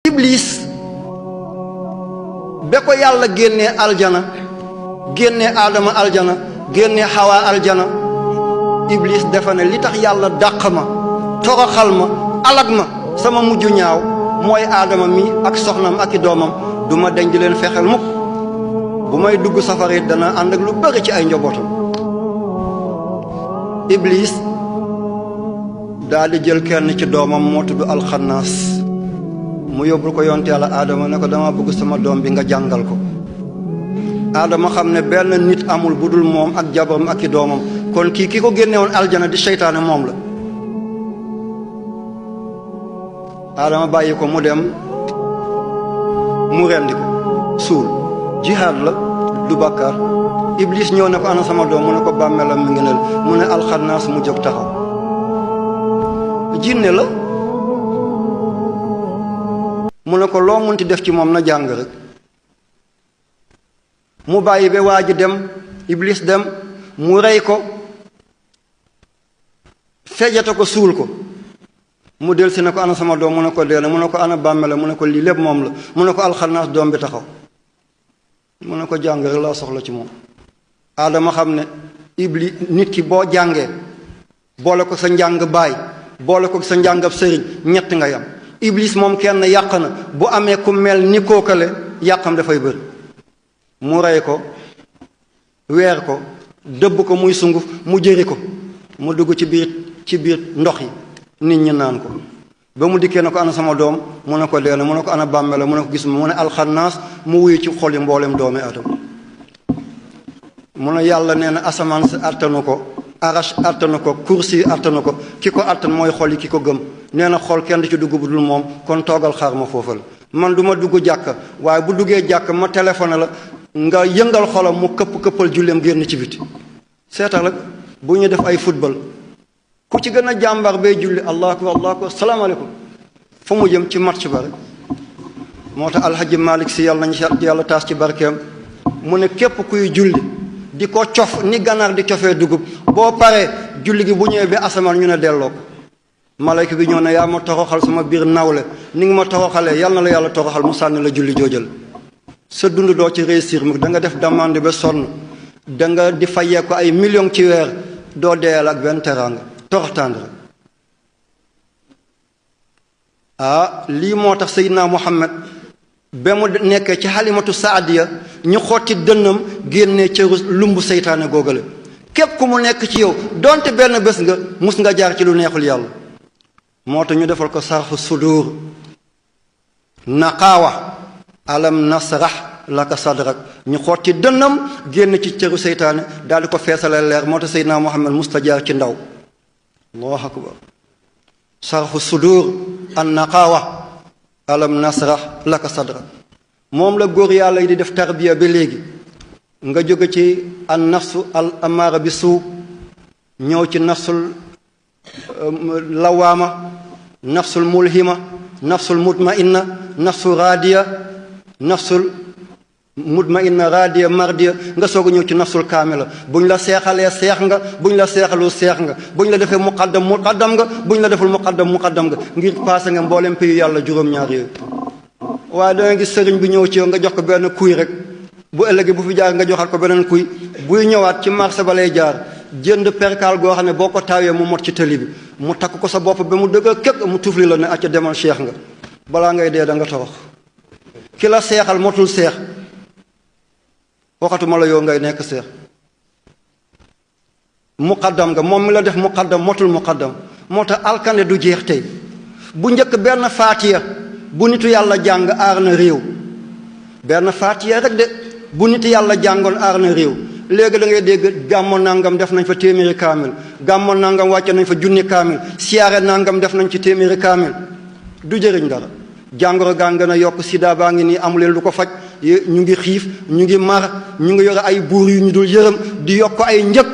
iblis ba ko yàlla génnee aljana génnee aadama aljana génnee xawaa aljana iblis dafa ne li tax yàlla dàq ma toroxal ma alag ma sama mujj ñaaw mooy aadama mi ak soxnam ak i doomam du ma deñ di leen fexeel mukk bu may dugg safara it dana ànd ak lu bëri ci ay njabootam. iblis daal di jël kenn ci doomam moo tudd alxannaas mu yóbbul ko yonte yàlla aadama ne ko dama bëgg sama doom bi nga jàngal ko. aadama xam ne benn nit amul bu dul moom ak jabaram ak i doomam kon kii ki ko génne woon aljana di seytaane moom la. aadama bàyyi ko mu dem mu rendi ko suul jihaad la du bàkkaar. iblis ñëw ne ko ana sama doom mu ne ko bàmmeelam mi ngi ne mu ne alxannaas mu jóg taxaw jinne la mu ne ko loo munti def ci moom na jàng rek. mu bàyyi ba waa ji dem iblis dem mu rey ko fejate ko suul ko mu del si ne ko ana sama doom mu ne ko dee na mu ne ko ana bàmmela mu ne ko lii lépp moom la mu ne ko alxannaas doom bi taxaw mu ne ko jàng rek laa soxla ci moom. aadama xam ne iblis nit ki boo jàngee boole ko sa njàng baay boole ko sa njàngab sëriñ ñett nga yam. iblis moom kenn yàq na bu amee ku mel ni kookale yàqam dafay bëri. mu rey ko weer ko dëbb ko muy sunguf mu jëri ko mu dugg ci biir ndox yi nit ñi naan ko ba mu dikkee ne ko ana sama doom mu ne ko dee na mu ne ko ana bàmmela mu ne ko gis mu ne alxannaas mu wuyu ci xol yi mboolem doomi aadama. mu ne yàlla nee na asamaan si attanu ko arash attanu ko kursi attanu ko ki ko attan mooy xol yi ki ko gëm nee na xol kenn du ci dugg bu dul moom kon toogal xaar ma foofa la man du ma dugg jàkka waaye bu duggee jàkka ma téléphoné la nga yëngal xolam mu këppal julleem génn ci biti. seetal rek bu ñu def ay football ku ci gën a jàmbar bay julli allahu akbar allahu akbar salaamaaleykum fa mu jëm ci match ba rek. moo tax alhaji Malick si yàlla nañu yàlla taas ci barkeem mu ne képp kuy julli di ko cof ni ganaar di cofee dugub boo paree julli gi bu ñëwee bi asamaan ñu ne delloo ko. malayka bi ñëw ne yaa ma toroxal sama biir nawle ni nga ma toroxalee yal na la yàlla toroxal mu sànni la julli joojal. sa dund doo ci réussir mu da nga def demande ba sonn da nga di fayee ko ay millions ci weer doo deyal ak benn teraanga toroxtaande rek. lii moo tax Seydina Muhammad ba mu nekkee ci Halimatu Saadiya ñu xotti dënnam génnee cëru lumbu seytaane googale képp ku mu nekk ci yow donte benn bés nga mus nga jaar ci lu neexul yàlla. moo tax ñu defal ko sarfu sudur naqaawa alam nasrah laka sadrak ñu xotti dënnam génn ci cëru seytaane daal di ko feesale leer moo tax Seydina Muhammad musta jaar ci ndaw. allahu akbar sarfu sudur an naqaawa alam nasrah laka sadrak moom la góor yàlla yi di def tarbiya ba léegi nga jóge ci an nafsu al amaara bi suu ñëw ci nafsul lawaama nafsul mulhima nafsul mutmainna nafsul raadiya nafsul mutmainna raadiya mardiya nga soog a ñëw ci nafsul kaamila buñ la seexalee seex nga buñ la seexalul seex nga buñ la defee muqaddam nga buñ la deful muqaddam nga ngir passé nga mboolem pays yàlla juróom-ñaar yooyu. waaye danga gis sëriñ bi ñëw ci yow nga jox ko benn kuy rek bu ëllëgee bu fi jaar nga joxal ko beneen kuy buy ñëwaat ci marché ba lay jaar jënd perkaal goo xam ne boo ko taawee mu mot ci tëli bi mu takk ko sa bopp ba mu dëgg képp mu tufli la ne acca demal seex nga balaa ngay dee da nga torox. ki la seexal motul seex waxatuma la yow ngay nekk seex. muqaddam nga moom mi la def muqaddam motul muqaddam moo tax alkande du jeex tey. bu njëkk benn faatiya bu nitu yàlla jàng aar na réew benn faatiya rek de bu nitu yàlla jàngoon aar na réew. léegi da ngay dégg gàmmo nangam def nañ fa téeméeri kaamil gàmmo nangam wàcce nañ fa junni kaamil siyaare nangam def nañ ci téeméeri kaamil du jëriñ dara. jàngoro gaa gën a yokk sida baa ngi nii amuleen lu ko faj ñu ngi xiif ñu ngi mar ñu ngi yore ay buur yu ñu dul yërëm di yokk ay njëg